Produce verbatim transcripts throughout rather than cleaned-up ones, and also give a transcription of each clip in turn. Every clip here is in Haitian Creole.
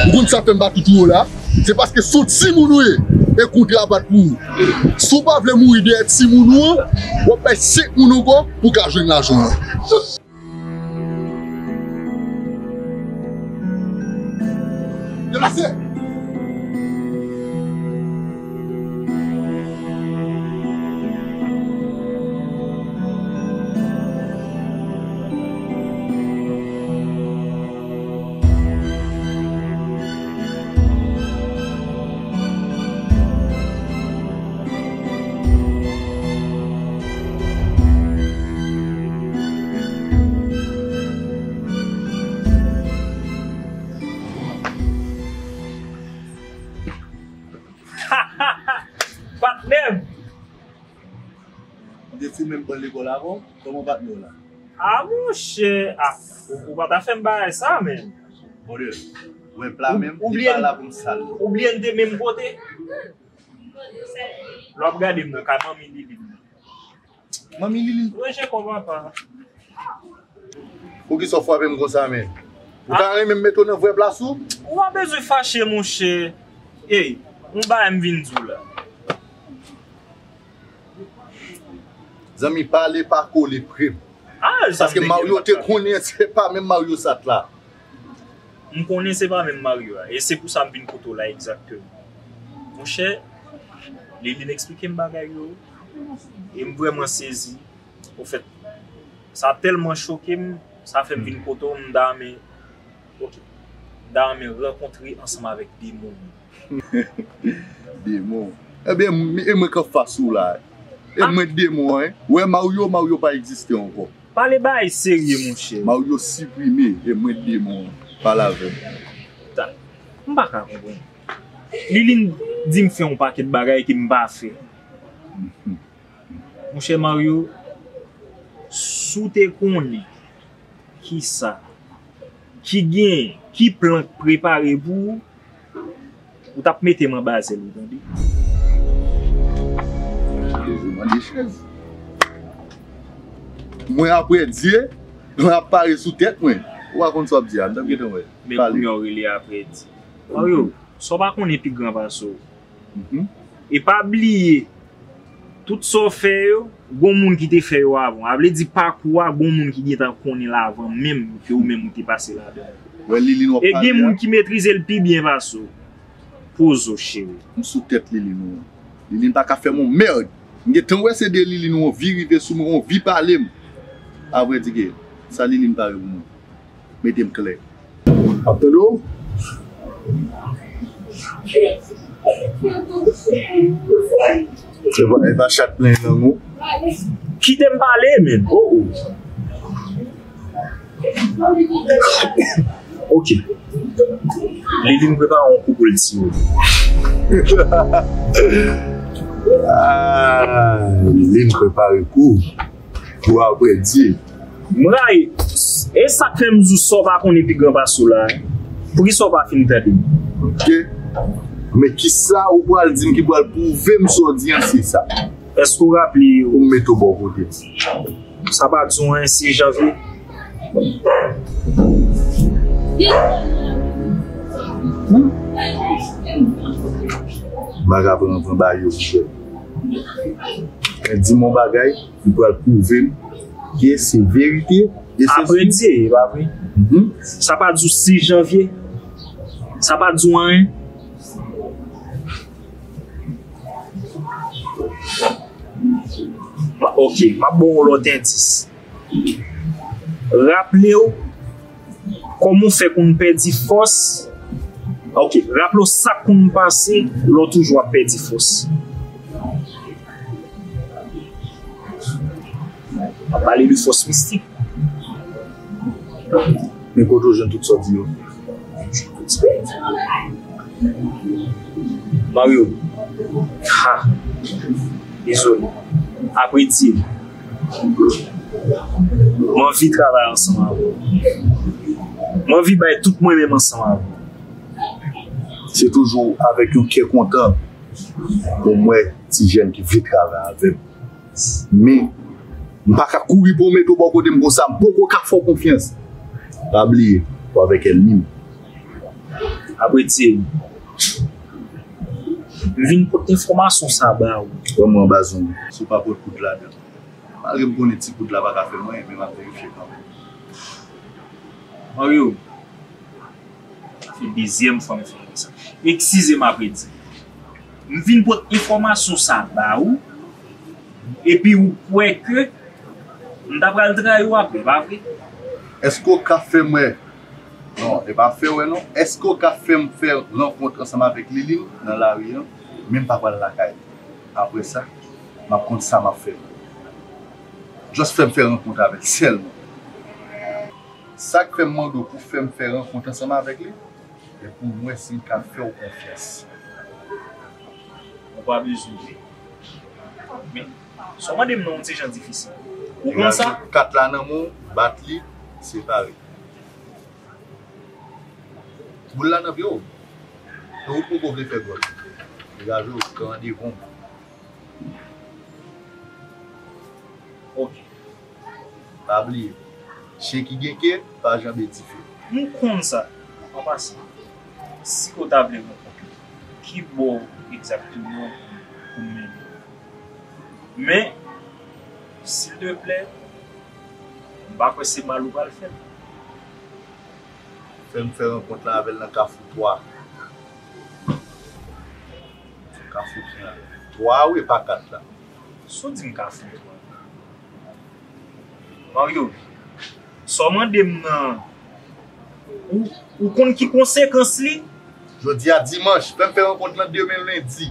Ou konn sa fè m pa toutou yo la? Se paske se yon timoun ou ye e kontra pa t pou ou. Si w pa vle mouri dèyè timoun ou an, w ap bay senk moun ankò pou w ka jwenn lajan an. Deplase! Patnè m! Ou te foumen m ban lekòl avè w? Kòman patnè w la? A, monchè, a, ou, ou pa ta fè m bagay sa, menm. Mon Dieu, wè pla menm, li pa la pou m sal li. Ou bliye n te menm kote? Lè w ap gade m nan kay manmi Lili m nan. Manmi Lili? Mwen je konprann pa. Poukisa w frape m konsa, menm? Ou ta renmen m mete w nan vrè plas ou? Ou pa bezwen fache, monchè. Ey, yon bagay m vin di w la. Zanmi, pale pa kole pre m. Ah, paske Mario te konnen se pa menm Mario sa t la. M konnen se pa menm Mario a. E se pou sa m vin kote w la egzakteman. Monchè, Liline eksplike m bagay yo. E m vrèman sezi. Ofèt, sa tèlman choke m, sa fè m vin kote w, m ta renmen, ok, m ta renmen rankontre ansanm avèk demon. Demon. Ebyen, m- e mwen k anfas ou la. E mwen demon an, wi. Wè Mario, Mario pa egziste ankò. Pale bagay serye, monchè. Mario siprime, e mwen demon an. Pale avè m. Ta- M pa ka konprann. Liline di m fè yon pakèt bagay ke m pa fè. Monchè Mario, si w te konnen kisa ki gen, ki plan k prepare pou ou, ou t ap mete m anba zèl ou, tande. Jezi mande chèz. Mwen apre Dye, mwen ap pare sou tèt mwen. Ou pa konn sa w ap di a, m t ap gentan wè. Men kounye a w rele apre Dye. Mario, sa w pa konnen pi gran pase w. Mhm. E pa bliye, tout sa w fè yo, gon moun ki te fè yo avan w. A vle di pakou a, gon moun ki gentan konnen l avan menm ke ou menm ou te pase ladan l. Wè Liline w ap pale a. E gen moun ki metrize l pi byen pase w. Poze w, cheri. M sou tèt Liline ou an. Liline pa ka fè m yon mèd. M gentan wè se de Liline ou anvi rive sou mwen, ou anvi pale m. Avrèdi ke, sa Liline pare pou mwen. Mete m klè. Ap tande w? E pa, e pa chat plen lang ou. Kite m pale, menn. Oh, oh. Ok. Liline prepare yon kou pou l tire. Ah, Liline prepare kou. Pou apre Dye. Mwen rayi, e sa k fè m di w sa w pa konnen pi gran pase w la, poukisa w pa fin tande m? Ok. Men kisa ou pral di m ki pral pwouve m sa w di an se sa? Èske w raple w? Pou m mete w bò kote m. Sa pa di w anyen, sis janvye. M pa ka pran, pran bagay yo pou fè. Men di m yon bagay, li pral pwouve m ke se verite, e se apre Dye, e pa vre? Mhm. Sa pa di w sis janvye? Sa pa di w anyen? Ok, m ap ba w lòt endis. Raple w kòman w fè konn pèdi fòs. Ok, raple w sa k konn pase lè w toujou ap pèdi fòs. M ap pale de fòs mistik. Men kote w jwenn tout sa w di yo? Mario. Ha. Dezole. Apre Dye, m anvi travay ansanm avè w. M anvi bay tout mwen menm ansanm avè w. Se toujou avèk yon kè kontan pou m wè ti jèn ki vle travay avè m. Men, m pa ka kouri pwomete w bò kote m konsa, m poko ka fè w konfyans. Pa bliye, ou avèk ènmi m. Apre Thierry, m vin pot enfòmasyon sa ba ou. Pran mwen anba zong. Si w pa pot kout ladan. Malgre m konnen ti kout la pa ka fè m anyen, men m ap verifye kanmenm. Mario, se dezyèm fwa m fè sa. Eskize m, apre Thierry. M vin pot enfòmasyon sa ba ou, epi ou kwè ke m ta pral trayi w apre, pa vre? Èske w ka fè m wè? Non, e pa fè wè non. Èske w ka fè m fè rankont ansanm avèk Liline nan lari an? Men m pa pral lakay li. Apre sa, m ap konn sa m ap fè. Just fè m fè rankont avè l sèlman. Sa k fè m mande w pou fè m fè rankont ansanm avèk li, e pou m wè si m ka fè w konfyans. Ou pa bezwen vle. Men, sa w mande m nan yon ti jan difisil. Ou konn sa? Degaje kat la nan men w, bat li, separe. Boul la nan pye w. E ou poko vle fè gòl. Degaje w, pran randevou m. Ok. Pa bliye, chen ki gen ke pa janbe dife. M konn sa. An pasan, si ke w ta vle rankont li, ki bò egzakteman pou m mennen w? Men, silteplè, m pa kwè se mal ou pral fè m. Fè m fè rankont la avè l nan Kafou twa. Kafou twa, wi, e pa kat la. Si w di m Kafou twa. Mario, sa w mande m nan, ou, ou konn ki konsekans li? Jodi a dimanch, fè m fè rankont lan demen lendi.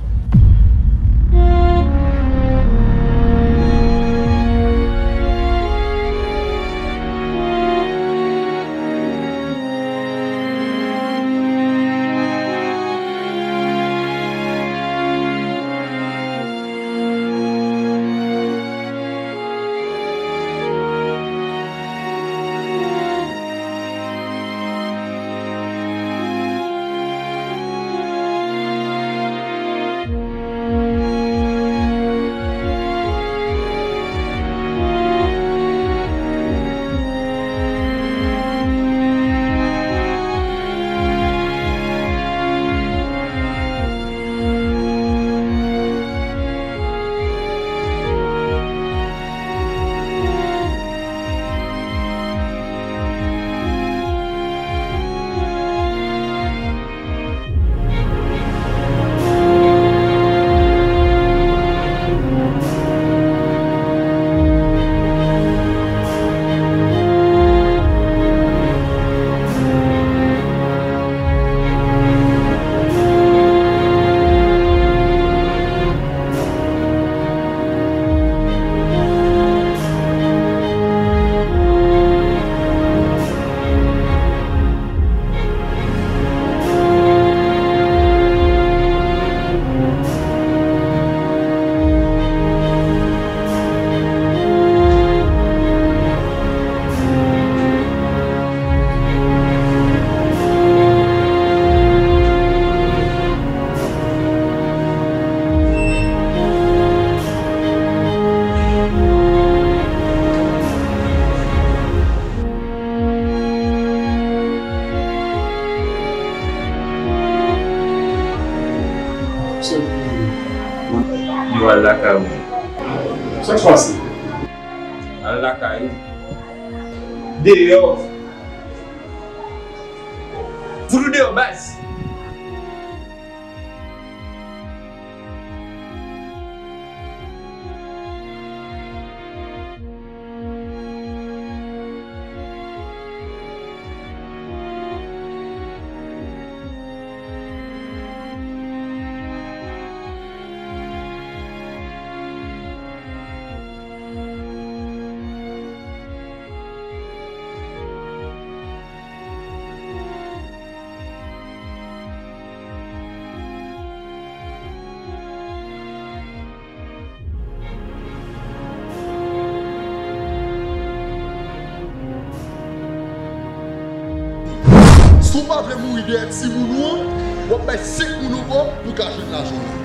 Yo al lakay ou. Sa k pase? Al lakay ou. Deyò. Fout ou deyò, baz. Ou pa vle mouri dèyè timoun ou an, w ap bay senk moun ankò pou ka jwenn lajan w.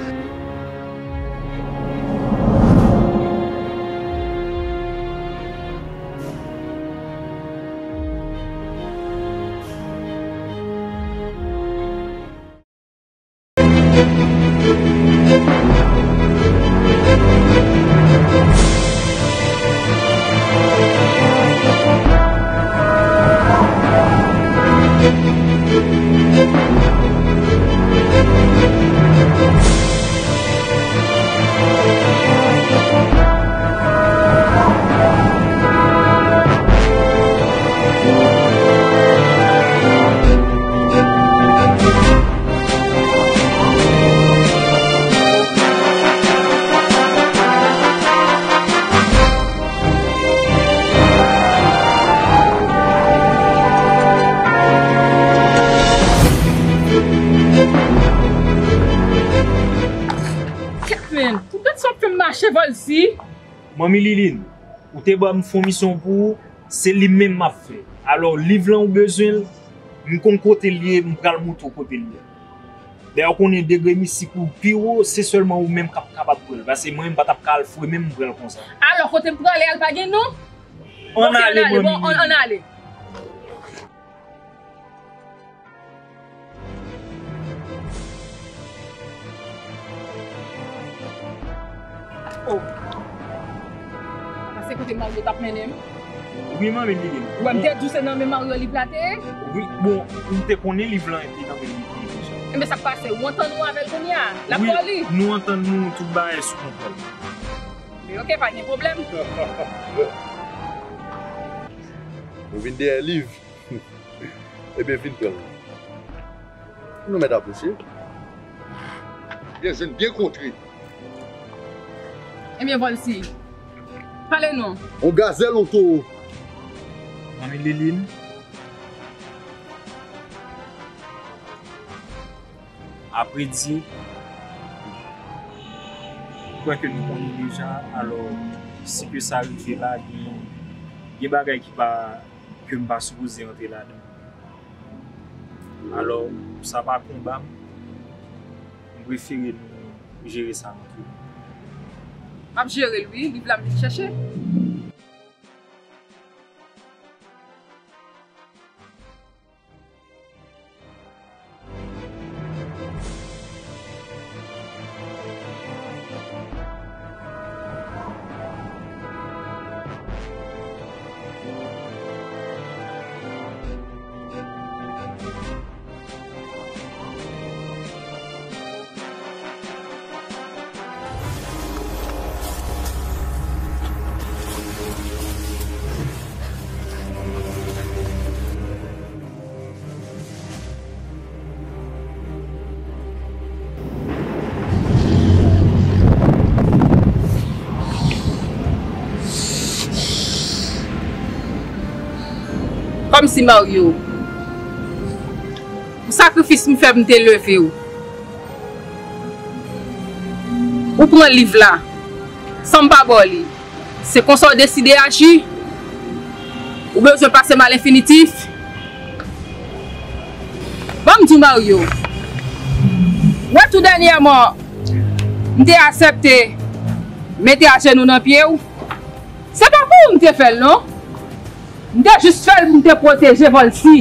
Kèt, men, pou gad sa w ap fè m mache, Vòlsi. Manmi Liline, ou te ban m fon misyon pou ou, se li menm m ap fè. Alò, liv lan ou bezwen l, m konn kote l ye, m pral montre w kote l ye. Dayè, ou konnen degre mistik ou pi wo, se sèlman ou menm k ap kapab pran l. Paske mwen menm pa t ap ka al fre menm m pran l konsa. Alò, kote m prale a, l pa gen non? Ann ale, manmi. Bon, ann ale. Oh. Sa se kote Mario t ap mennen m? Wi, manmi Liline. Ou wè m te di w se nan men Mario liv la te ye? Wi, bon, m te konnen liv lan epi nan men li te ye deja. Enben, sa k pase? Ou antann ou avè l kounye a? L ap ba w li? Wi, nou antann nou, tout bagay sou kontwòl. Men oke, pa gen pwoblèm. Ou vin dèyè liv? Ebyen, vin pran l. Nou mèt apwoche. Byen jwenn, byen kontre. Ebyen, Vòlsi, pale non. On gazèl, on towo. Manmi Liline, apre Dye, m kwè ke nou konnen deja, alò, si ke sa rive la, gen, gen bagay ki pa ke m pa sipoze antre ladan. Alò, sa pa konba m, m prefere nou jere sa ant nou. M ap jere l, wi, liv la m vin chèche. Kòmsi Mario, pou sakrifis m fè pou m te leve w, ou pran liv la san m pa ba w li. Se konsa w deside aji? Ou bezwen pase m a lenfinitif? Ban m di w, Mario, w wè tou dènyèman, m te aksepte mete ajenou nan pye w. Se pa pou ou m te fè l, non. M te jis fè l pou m te pwoteje Vòlsi.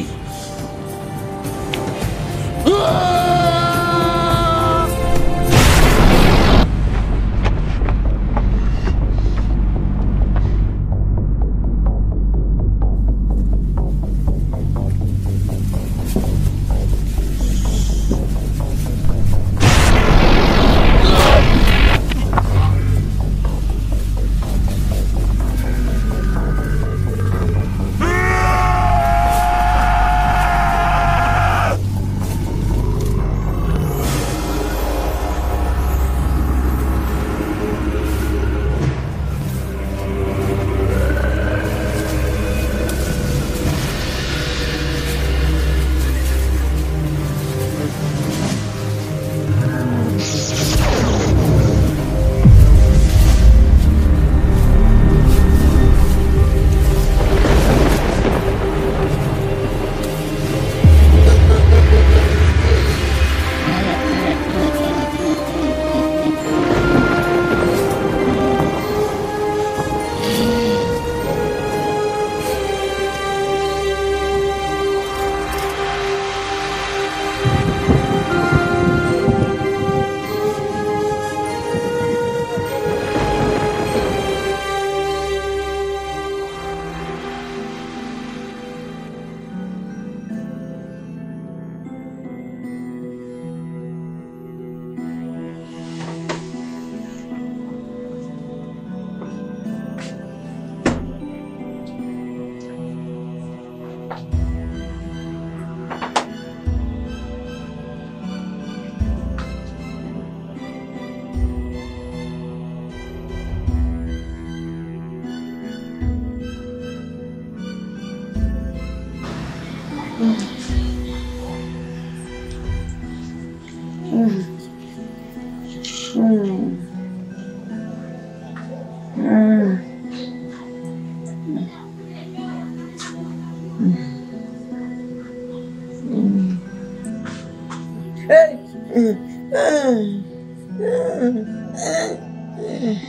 Hey,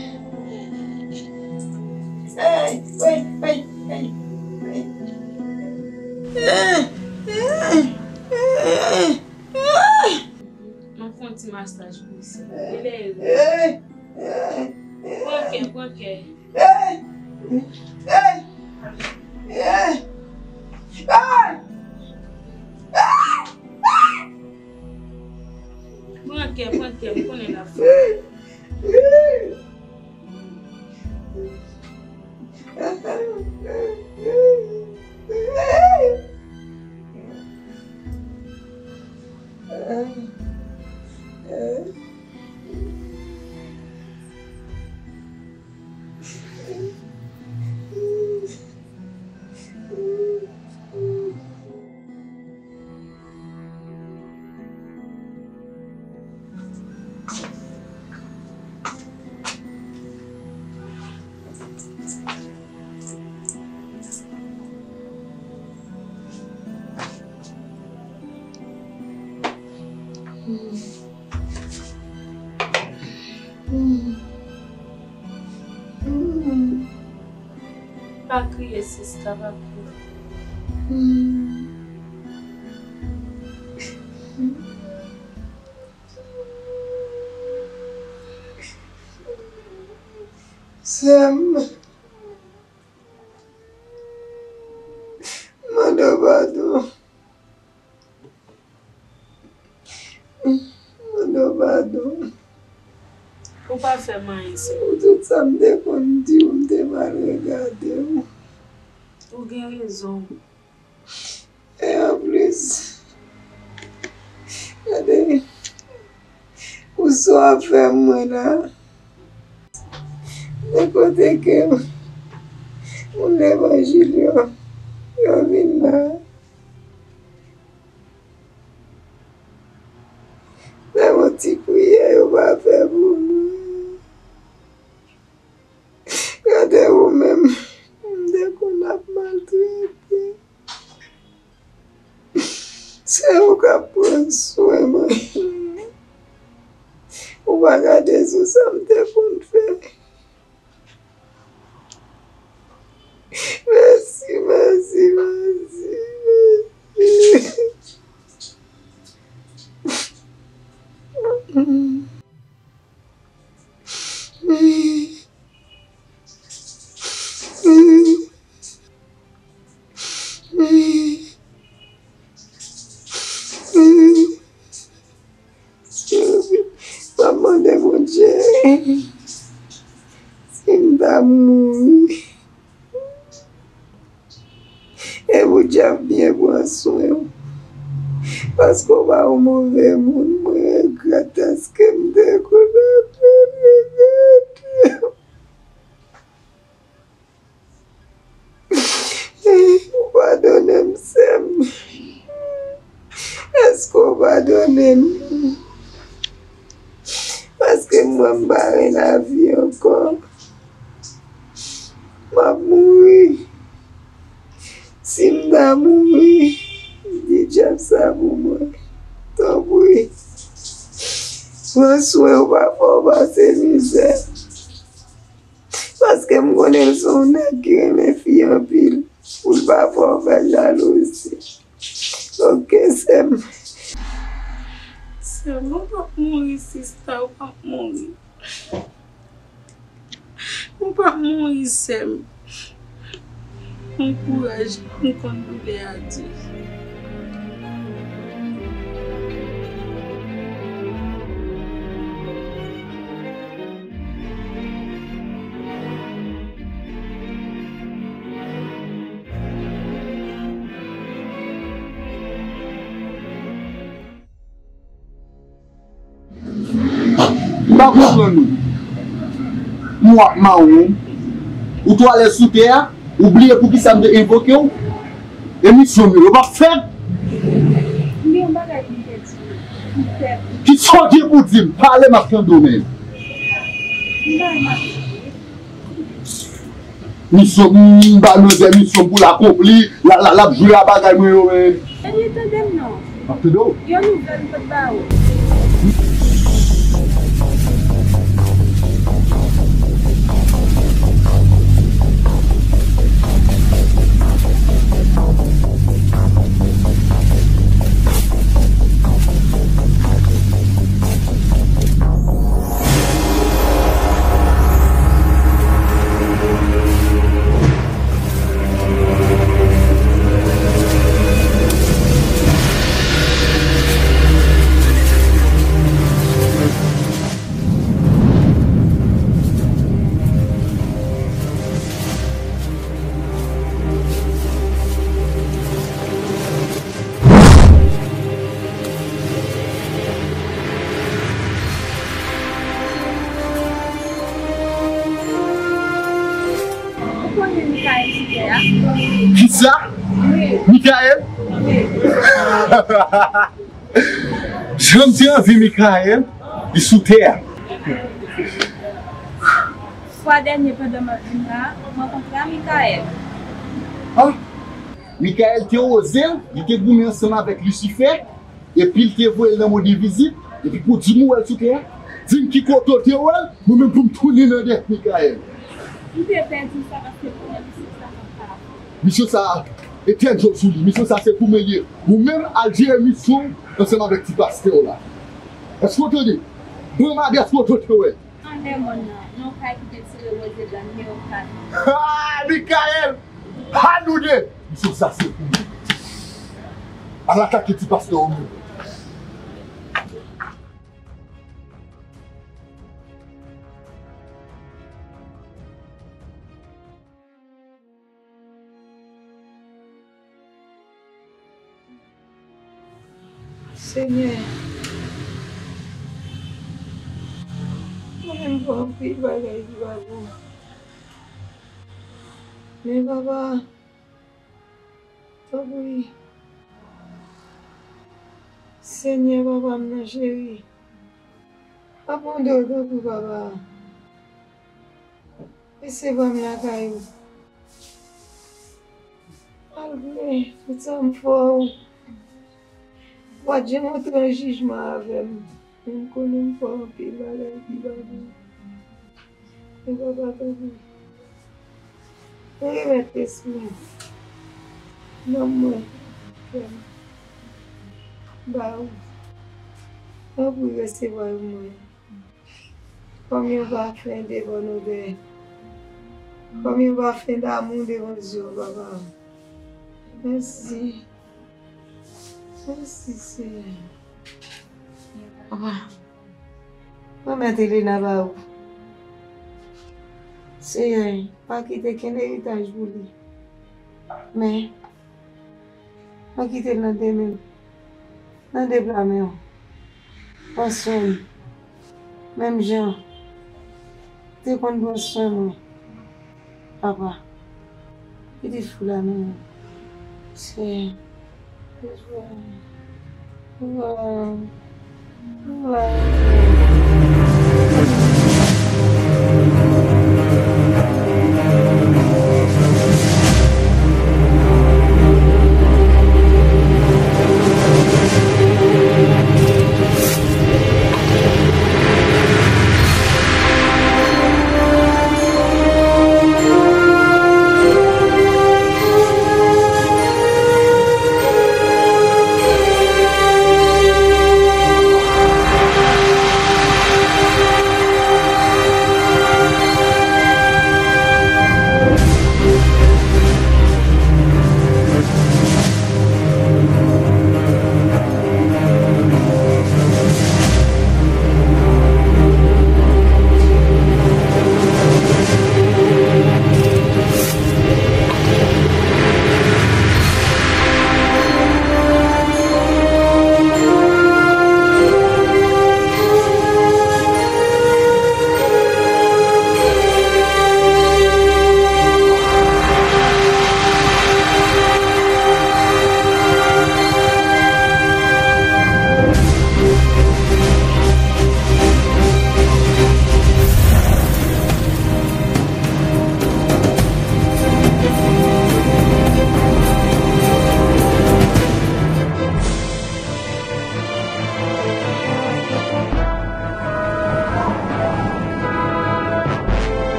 hey, hey, hey, hey. Mwen fè yon ti masaj pou isit. Genlè e rèv. Pran kè, pran kè. Pran kè, pran kè, m konnen l ap fè. Pa kriye, sista, pa kriye. Sè m, mande w padon. Mande w padon. Ou pa fè m anyen, sè. Pou tout sa m te konn di w, m te mal regade w. Ou gen rezon. E anplis, gade, pou sa w ap fè mwen la, de kote ke moun levanjil yo, yo vin la, menm yon ti priyè yo pa fè pou mwen. Gade ou menm, m te konn ap maltrete. Se ou k ap pran swen mwen. Ou pa gade sou sa m te konn fè. Mèsi, mèsi, mèsi, mèsi. M ap mande Bondye si m ta mouri. E Bondye ap byen pran swen w. Paske w pa yon move moun, mwen regrèt èske m te konn ap maltrete w. Ou padone m, sè m. Èske w padone m? Paske mwen m pa gen lavi ankò. M ap mouri. Si m ta mouri, di dyab sa pou mwen. Tanpri, pran swen w, pa fè w pase mizè. Paske m konnen l se yon nèg ki renmen fi anpil, pou l pa fè w fè jalouzi. Oke, sè m. Sè m, ou p ap mouri, sista, ou p ap mouri. Ou p ap mouri, sè m. Pran kouraj, m konn doulè a di. M pa konprann ou. M wè w ap mawon. Ou twò alèz sou tè a. Ou bliye poukisa m te envoke w. E misyon m yo, yo p ap fèt. M gen yon bagay pou m te di w. M fè. Kisa w gen pou di m? Pale, m ap tande w, men. M pa renmen. Misyon, m ba manzè misyon pou l akonpli, l a, l a, l ap jwe a bagay mwen yo, men. Ebyen, tande m non. M ap tande w. Yon nouvèl m pot ba ou. Kisa? Mikaèl? Jan m te anvi Mikaèl, li sou tè a. Fwa dènye pandan m ap vin la, m rankontre a Mikaèl. Ah! Mikaèl te oze l, li te goumen ansanm avèk Lisifè, epi l te voye l nan mond envizib, epi pou di m ou wè l sou tè a, di m ki kote w te wè l, mwen menm pou m tounen nan dèyè Mikaèl. M te pè di w sa paske konnen misye sa pa ka. Misye sa, etèn jòj sou li, misye sa se goumen l ye. Ou menm al jere misyon w ansanm avèk ti pastè w la. Èske w tande? Bon, madanm, èske w tande wè? Anndan mòn nan, nan yon kay ki te tire woze blan nimewo kat. Ha! Mikaèl! Ha nou de! Misye sa se pou mwen. Al atake ti pastè ou menm. Senyè, mwen menm fè anpil bagay ki pa bon. Men papa, tanpri, Senyè, papa m nan cheri, pa pandan w tanpri papa. Resevwa m lakay ou. Malgre tout sa m fè w, ou pa t janm antre an jijman avè m. Men m konnen m fè w anpil bagay ki pa bon. Men papa, tanpri, mwen remèt lespri m, nanm mwen, kè m ba ou. Tanpri, resevwa l pou mwen. Kòm yon pafen de bòn odè. Kòm yon pafen damou devan zye w, papa. Mèsi. Mèsi, Senyè. Papa, mwen remèt Elena ba ou. Senyè, pa kite kenn eritaj pou li. Men, mwen kite l nan de men w, nan de bra men w. Pran swen m, menm jan w te konn pran swen mwen, papa. Pitit fi w la nan men w, Senyè. Resevwa m. Resevwa m.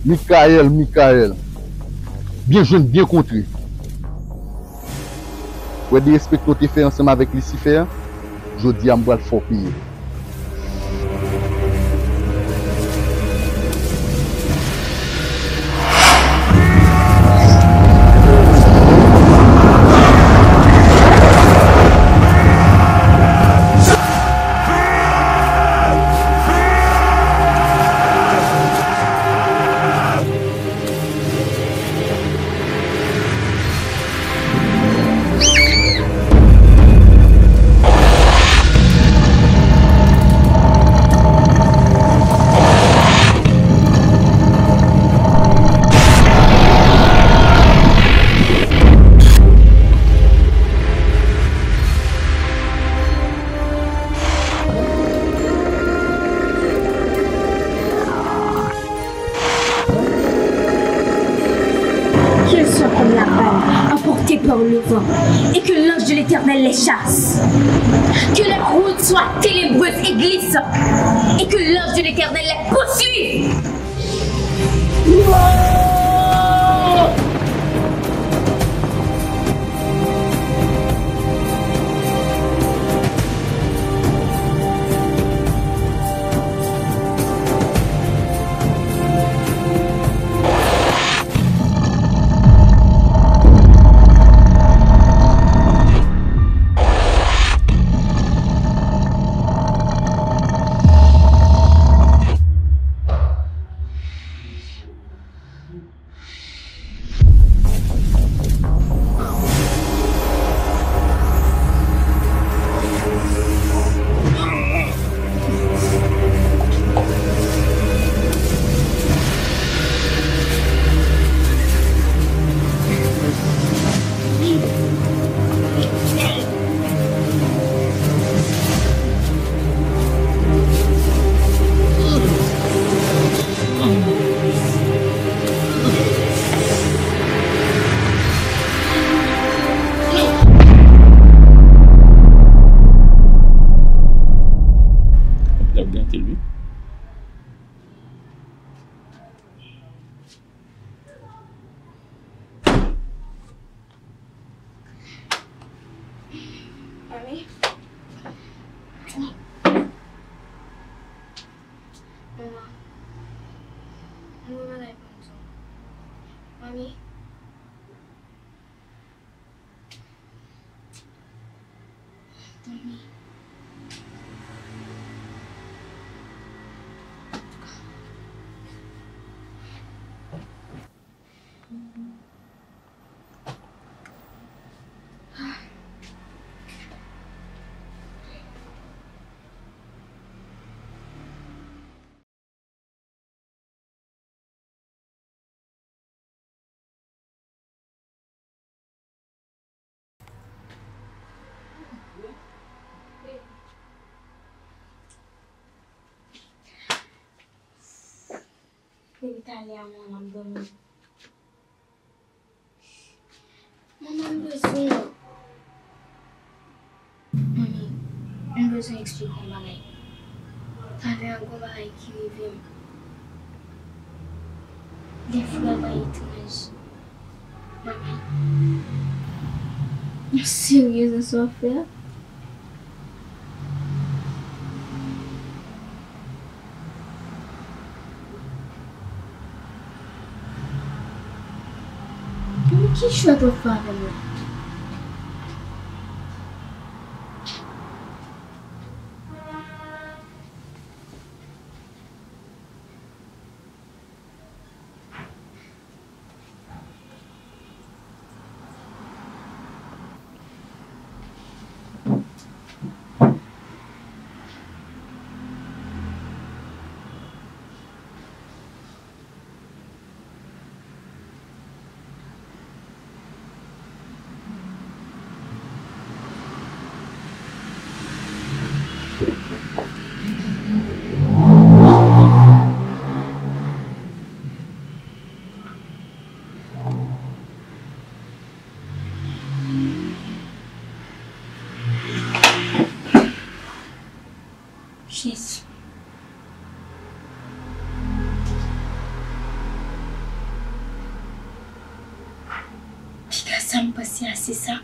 Mikayèl, Mikayèl. Byen jwenn, byen kontre. Wè derespekte w te fè ansanm avèk Lisifè a? Jodi a, m pral fè w peye. Qu'elle soit comme la balle emportée par le vent, et que l'ange de l'Éternel les chasse. Que leur route soit ténébreuse et glissante, et que l'ange de l'Éternel les poursuive. L ap gate l, wi. Manmi. Manman. Mwen bagay pou m di w. Manmi. Manmi. Depi talè a, mwen, m ap dòmi. Manman, m bezwen w. Manmi, m bezwen eksplike w yon bagay. Talè a, gon bagay ki rive m. Gen frè mwen etranj. Manmi, ou serye nan sa w ap fè a? Men ki jwèt w ap fè avè m la? Jezi. Piga sa m panse a, se sa.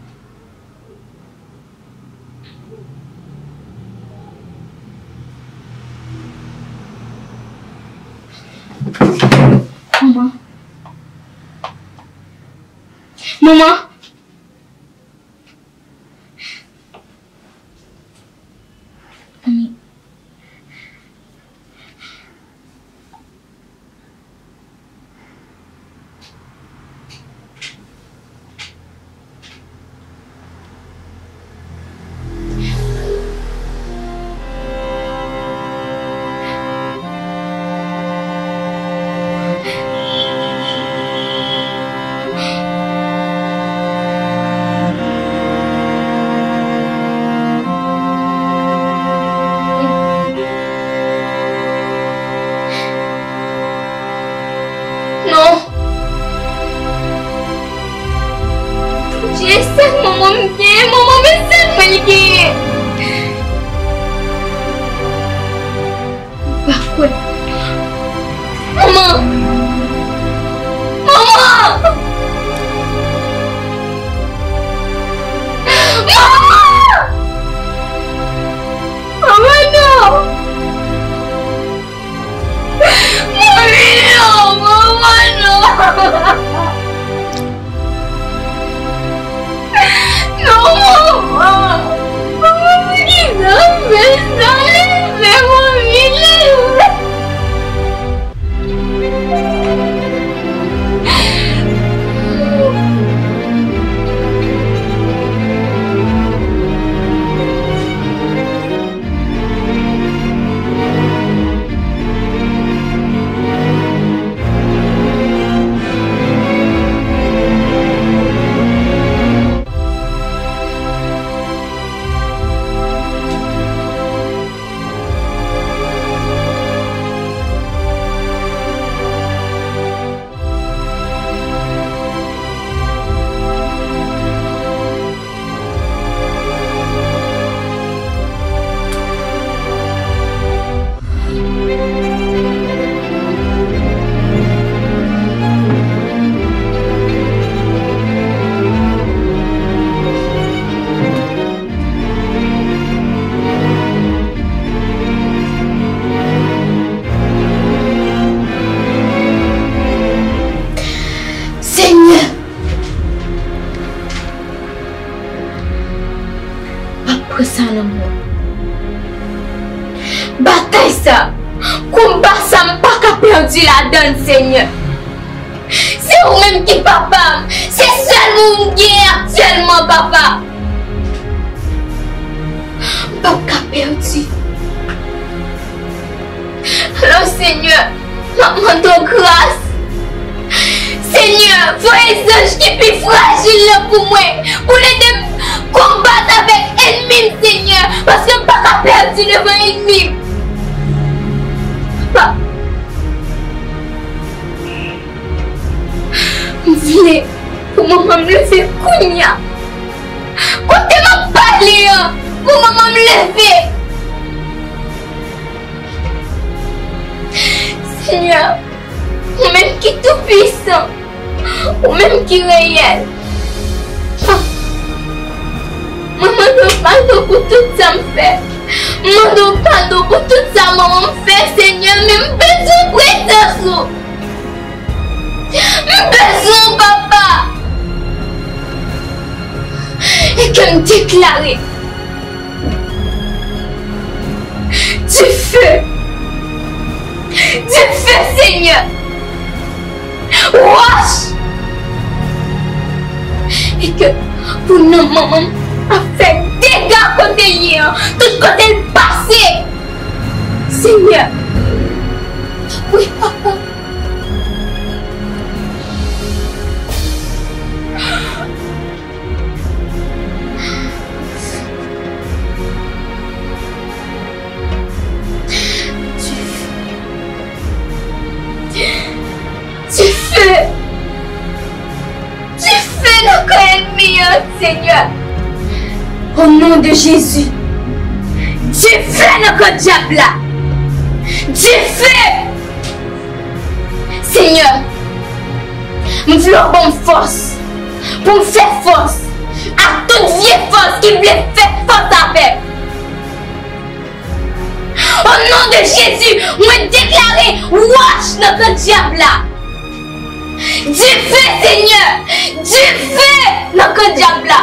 Manman. Manmi. Non. Bondye, e sèl manman m genyen, manman m e sèl mwen l genyen. M pa kwè. Manman! Manman! Manman! Manman, non! Manmi, non, manman, non. Non, manman. Manman, poukisa w fè sa? Leve, manmi, leve. Senyè, m ap pran sa nan men w. Batay sa, konba sa, m pa ka pèdi ladan l, Senyè. Se ou menm ki papa m. Se sèl ou m gen aktyèlman, papa. M p ap ka pèdi. Alò, Senyè, m ap mande w gras. Senyè, voye zanj ki pi frajil lan pou mwen, pou l ede m konbat avèk ènmi m, Senyè, paske m pa ka pèdi devan ènmi m. Papa, M vle pou manman m leve kounye a. Kote m ap pale an, pou manman m leve. Senyè, ou menm ki toupisan, ou menm ki reyèl. Mwen mande w padon pou tout sa m fè. M mande w padon pou tout sa manman m fè, Senyè, men m bezwen prezans ou. M bezwen w, papa. E ke m deklare dife. Dife, Senyè. Wòch. E ke pou non manman m ap fè dega kote l ye an, tout kote l pase. Senyè. Wi, papa. Dife. Dife. Dife nan kan ènmi an, Senyè. O non de Jezi. Dife nan kan dyab la. Dife. Senyè, m vle w ban m fòs pou m fè fòs ak tout vye fòs ki vle fè fòs avè m. O non de Jezi, mwen deklare wòch nan kan dyab la. Dife, Senyè! Dife nan kan dyab la!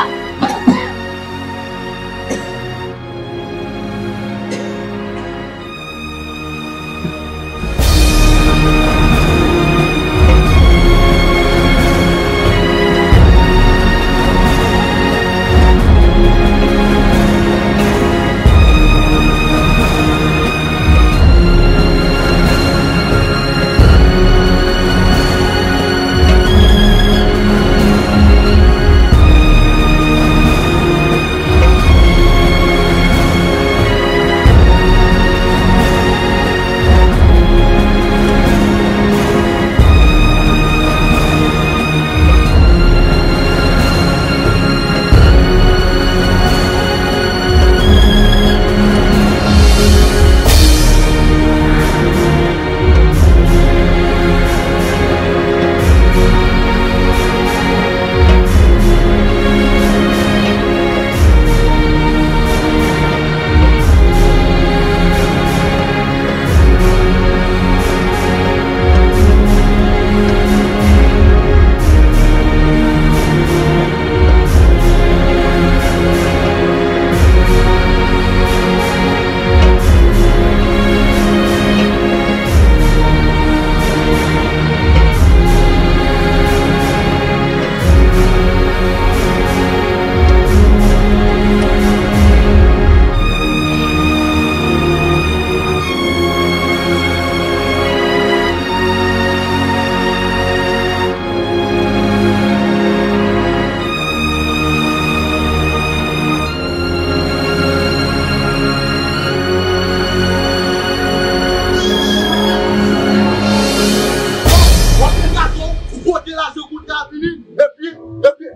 W ap met gato, ou pote lajan kontra a vini, epi, epi,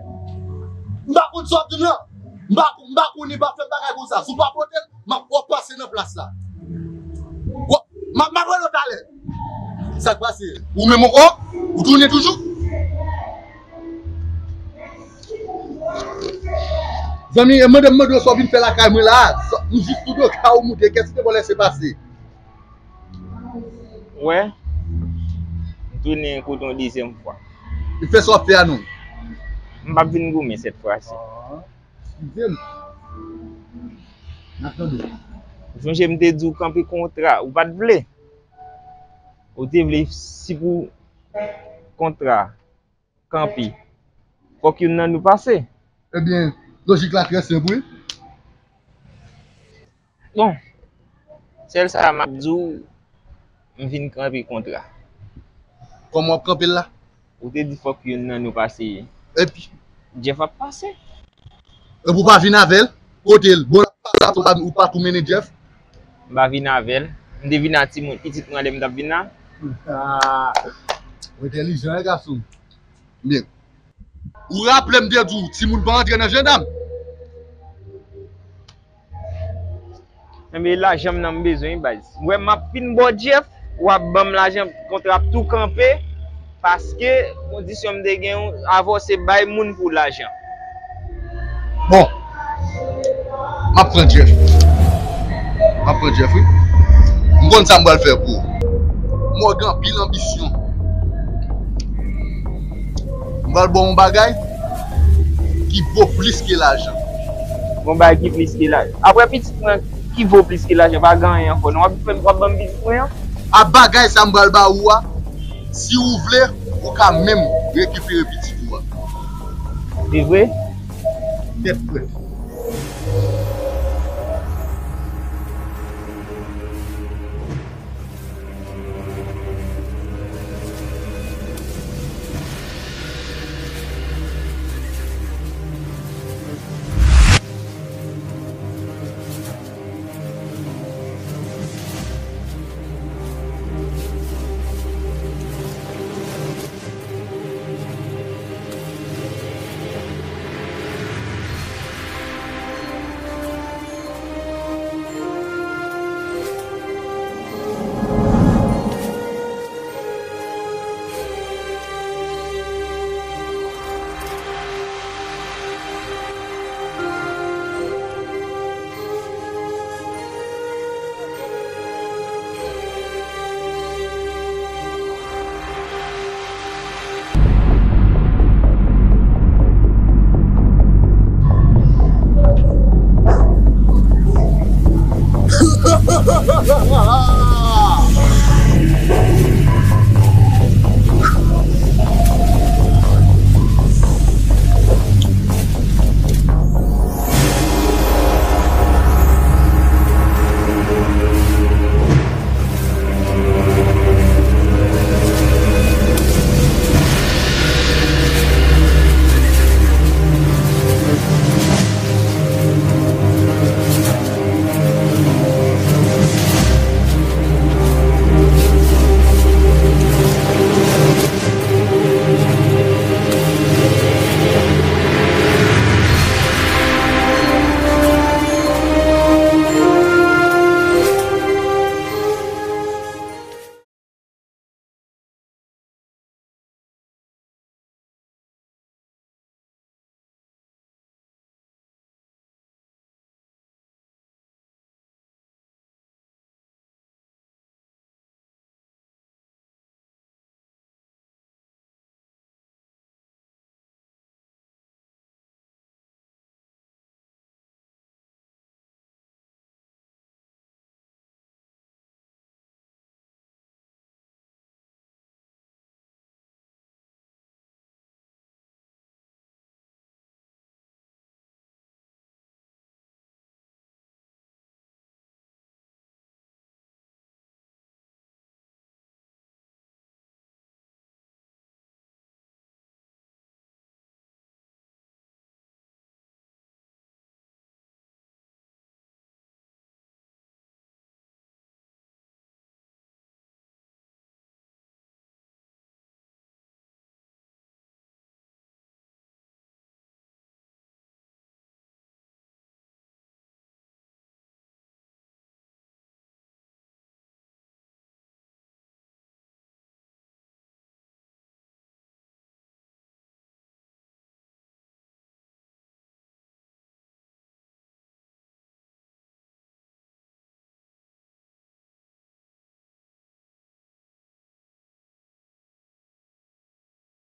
m pa konn sa w ap di m nan. M pa, m pa konnen, pa fè bagay konsa. Si w pa pote l, m ap, w ap pase nan plas la. W ap, m ap, m ap wè nou talè. Sa k pase? Ou menm ankò? Ou tounen toujou? Zanmi, e mande m mande w sa w vin fè lakay mwen la a. Sa, m jis tou do ka ou moute, kèsi te vòlè se pase? Wè, m tounen kote w dezyèm fwa. E fè sa w ap fè a non. M p ap vin goumen sèt fwa si. Eskize m. N ap tande. Ou sonje m te di w kanpe kontra, ou pa t vle. Ou te vle si pou kontra kanpe. Fòk youn nan nou pase. Ebyen, lojik la trè senp, wi. Bon, sèl sa m ap di w, m vin kanpe kontra. Kòman w ap kanpe l la? Ou te di fòk youn nan nou pase. Epi? Jeff ap pase. Epi w pa vin avè l? Kote l? Bon, l ap pase, ou pa, ou pa tou mennen Jeff? M pa vin avè l. M te vin a timoun, pitit mwen lè m t ap vin la. Ah, ou entèlijan, wi, gason. Byen. Ou raple m te di w, timoun pa antre nan jandam? Enben, lajan m nan m bezwen, wi, baz. M wè m ap fin ba w Jeff, w ap ban m lajan, kontra ap tou kanpe, paske kondisyon m te gen avè w se bay moun pou lajan. Bon, m ap pran Jeff. M ap pran Jeff, wi. M konn sa m pral fè pou ou. Mwen gen anpil anbisyon. M pral ba w yon bagay ki vo plis ke lajan. Yon bagay ki plis ke lajan. Apre pitit mwen ki vo plis ke lajan, pa gen anyen ankò non. W ap fè, w ap ban m pitit mwen an? A bagay sa m pral ba ou a, si ou vle, ou ka menm rekipere pitit ou a. Se vre? Tèt frèt.